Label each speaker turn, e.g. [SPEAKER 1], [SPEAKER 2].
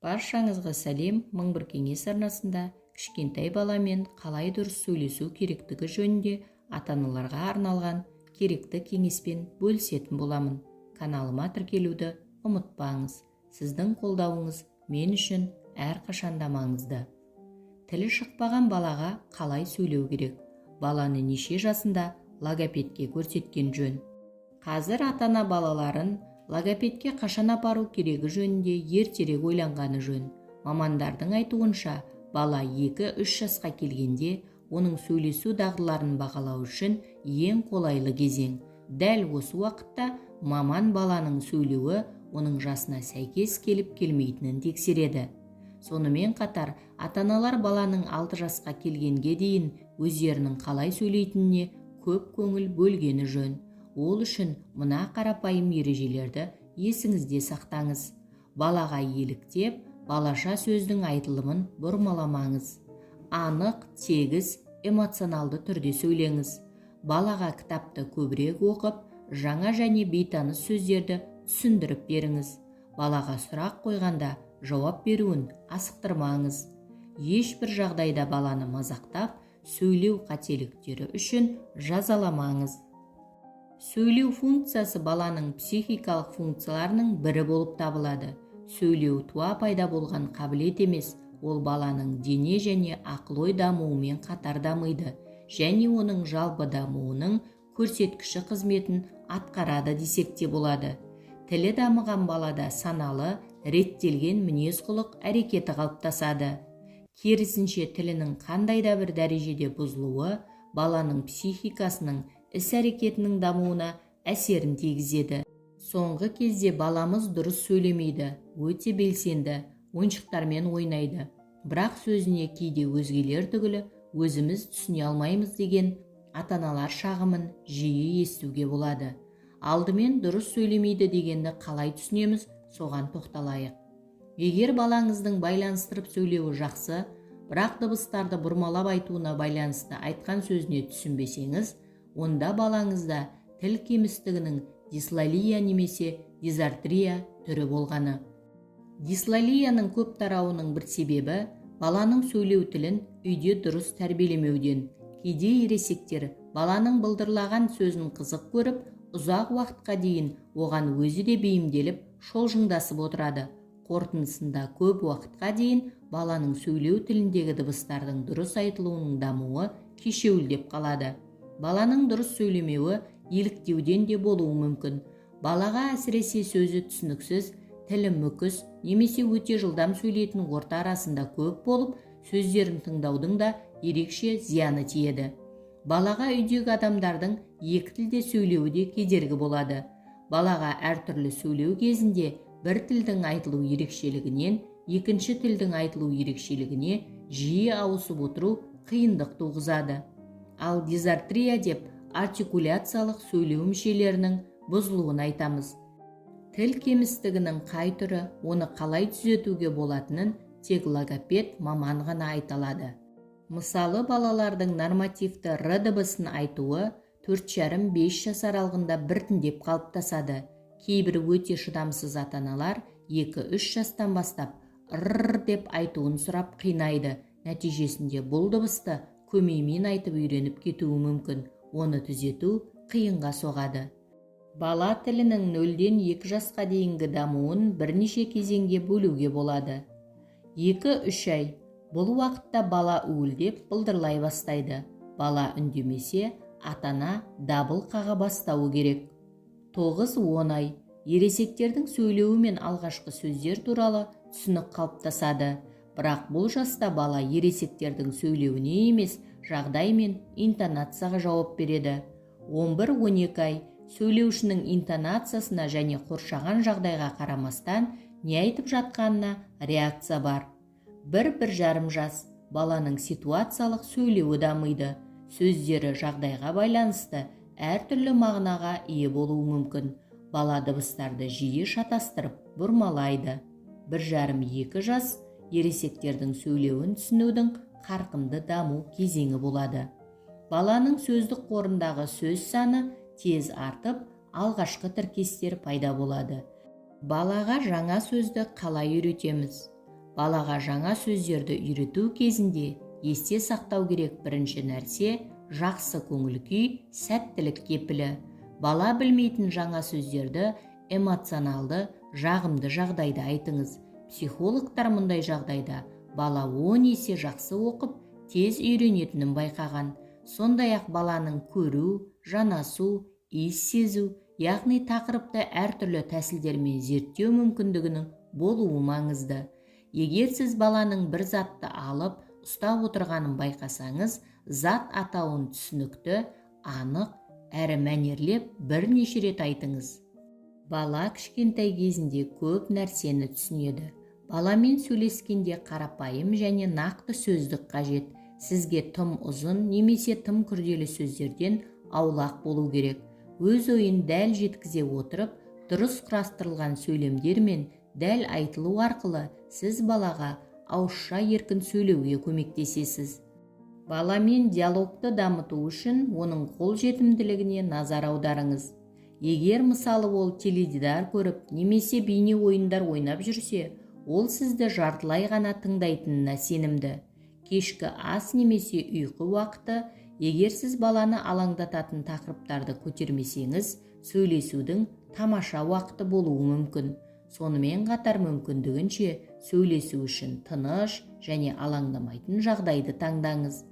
[SPEAKER 1] Баршаңызға сәлем! 1001 кеңес арнасында кішкентай баламен қалай дұрыс сөйлесу керектігі жөнінде ата-аналарға арналған керекті кеңеспен бөлісетін боламын. Каналыма тіркелуді ұмытпаңыз. Сіздің қолдауыңыз мен үшін әрқашанда маңызды. Тілі шықпаған балаға қалай сөйлеу керек? Баланы неше жасында логопедке көрсеткен жөн? Қазір ата-ана балаларын логопедке қашан апару керегі жөнінде ертерек ойланғаны жөн. Мамандардың айтуынша, бала 2-3 жасқа келгенде оның сөйлесу дағдыларын бағалау үшін ең қолайлы кезең. Дәл осы уақытта маман баланың сөйлеуі оның жасына сәйкес келіп келмейтінін тексереді. Сонымен қатар ата-аналар баланың 6 жасқа келгенге дейін өздерінің қалай сөйлейтініне көп көңіл бөлгені жөн. Ол үшін мына қарапайым ережелерді есіңізде сақтаңыз. Балаға еліктеп, балаша сөздің айтылымын бұрмаламаңыз. Анық, тегіс, эмоционалды түрде сөйлеңіз. Балаға кітапты көбірек оқып, жаңа және бейтаныс сөздерді түсіндіріп беріңіз. Балаға сұрақ қойғанда жауап беруін асықтырмаңыз. Ешбір жағдайда баланы мазақтап, сөйлеу қателіктері үшін жазаламаңыз. Сөйлеу функциясы баланың психикалық функцияларының бірі болып табылады. Сөйлеу туа пайда болған қабілет емес, ол баланың дене және ақыл-ой дамуымен қатар дамиды және оның жалпы дамуының көрсеткіші қызметін атқарады десек те болады. Тілі дамыған балада саналы, реттелген мінез-құлық әрекеті қалыптасады. Керісінше, тілінің қандай да бір дәрежеде бұзылуы баланың психикасының, іс-әрекетінің дамуына әсерін тигізеді. Соңғы кезде баламыз дұрыс сөйлемейді, өте белсенді, ойыншықтармен ойнайды, бірақ сөзіне кейде өзгелер түгілі өзіміз түсіне алмаймыз деген ата-аналар шағымын жиі естуге болады. Алдымен дұрыс сөйлемейді дегенді қалай түсінеміз, соған тоқталайық. Егер балаңыздың байланыстырып сөйлеуі жақсы, бірақ дыбыстарды бұрмалап айтуына байланысты айтқан сөзіне түсінбесеңіз, онда балаңызда тіл кемістігінің дислалия немесе дизартрия түрі болғаны. Дислалияның көп тарауының бір себебі баланың сөйлеу тілін үйде дұрыс тәрбиелемеуден. Кейде ересектер баланың былдырлаған сөзін қызық көріп, ұзақ уақытқа дейін оған өзі де бейімделіп, шолжыңдасып отырады. Қорытындысында көп уақытқа дейін баланың сөйлеу тіліндегі дыбыстардың дұрыс айтылуының дамуы кешеуілдеп қалады. Баланың дұрыс сөйлемеуі еліктеуден де болуы мүмкін. Балаға әсіресе сөзі түсініксіз, тілі мүкіс немесе өте жылдам сөйлейтін орта арасында көп болып, сөздерін тыңдаудың да ерекше зияны тиеді. Балаға үйдегі адамдардың екі тілде сөйлеуі де кедергі болады. Балаға әртүрлі сөйлеу кезінде бір тілдің айтылу ерекшелігінен екінші тілдің айтылу ерекшелігіне жиі ауысып отыру қиындық туғызады. Ал дизартрия деп артикуляциялық сөйлеу мүшелерінің бұзылуын айтамыз. Тіл кемістігінің қай түрі, оны қалай түзетуге болатынын тек логопед маман ғана айта алады. Мысалы, балалардың нормативті р дыбысын айтуы 4,5-5 жас аралығында біртіндеп қалыптасады. Кейбір өте шыдамсыз ата-аналар 2-3 жастан бастап р деп айтуын сұрап қинайды. Нәтижесінде бұл дыбысты көмеймен айтып үйреніп кетуі мүмкін. Оны түзету қиынға соғады. Бала тілінің 0-ден 2 жасқа дейінгі дамуын бірнеше кезеңге бөлуге болады. 2-3 ай. Бұл уақытта бала уілдеп, былдырлай бастайды. Бала үндемесе, ата-ана дабыл қаға бастауы керек. 9-10 ай. Ересектердің сөйлеуі мен алғашқы сөздер туралы түсінік қалыптасады. Бірақ бұл жаста бала ересектердің сөйлеуіне емес, жағдай мен интонацияға жауап береді. 11-12 ай. Сөйлеушінің интонациясына және қоршаған жағдайға қарамастан не айтып жатқанына реакция бар. 1-1,5 жас. Баланың ситуациялық сөйлеуі дамиды. Сөздері жағдайға байланысты әртүрлі мағынаға ие болуы мүмкін. Бала дыбыстарды жиі шатастырып, бұрмалайды. 1,5-2 жас ересектердің сөйлеуін түсінудің қарқынды даму кезеңі болады. Баланың сөздік қорындағы сөз саны тез артып, алғашқы тіркестер пайда болады. Балаға жаңа сөзді қалай үйретеміз? Балаға жаңа сөздерді үйрету кезінде есте сақтау керек бірінші нәрсе жақсы көңіл-күй, сәттілік кепілі. Бала білмейтін жаңа сөздерді эмоционалды, жағымды жағдайда айтыңыз. Психологтар мұндай жағдайда бала 10 есе жақсы оқып, тез үйренетінін байқаған. Сондай-ақ баланың көру, жанасу, иіс сезу, яғни тақырыпты әртүрлі тәсілдермен зерттеу мүмкіндігінің болуы маңызды. Егер сіз баланың бір затты алып, ұстап отырғанын байқасаңыз, зат атауын түсінікті, анық, әрі мәнерлеп бірнеше рет айтыңыз. Бала кішкентай кезінде көп нәрсені түсінеді. Баламен сөйлескенде қарапайым және нақты сөздік қажет. Сізге тым ұзын немесе тым күрделі сөздерден аулақ болу керек. Өз ойын дәл жеткізе отырып, дұрыс құрастырылған сөйлемдермен дәл айтылу арқылы сіз балаға ауызша еркін сөйлеуге көмектесесіз. Баламен диалогты дамыту үшін оның қолжетімділігіне назар аударыңыз. Егер мысалы ол теледидар көріп немесе бейне ойындар ойнап жүрсе, ол сізді жартылай ғана тыңдайтынына сенімді. Кешкі ас немесе ұйқы уақыты, егер сіз баланы алаңдататын тақырыптарды көтермесеңіз, сөйлесудің тамаша уақыты болуы мүмкін. Сонымен қатар мүмкіндігінше сөйлесу үшін тыныш және алаңдамайтын жағдайды таңдаңыз.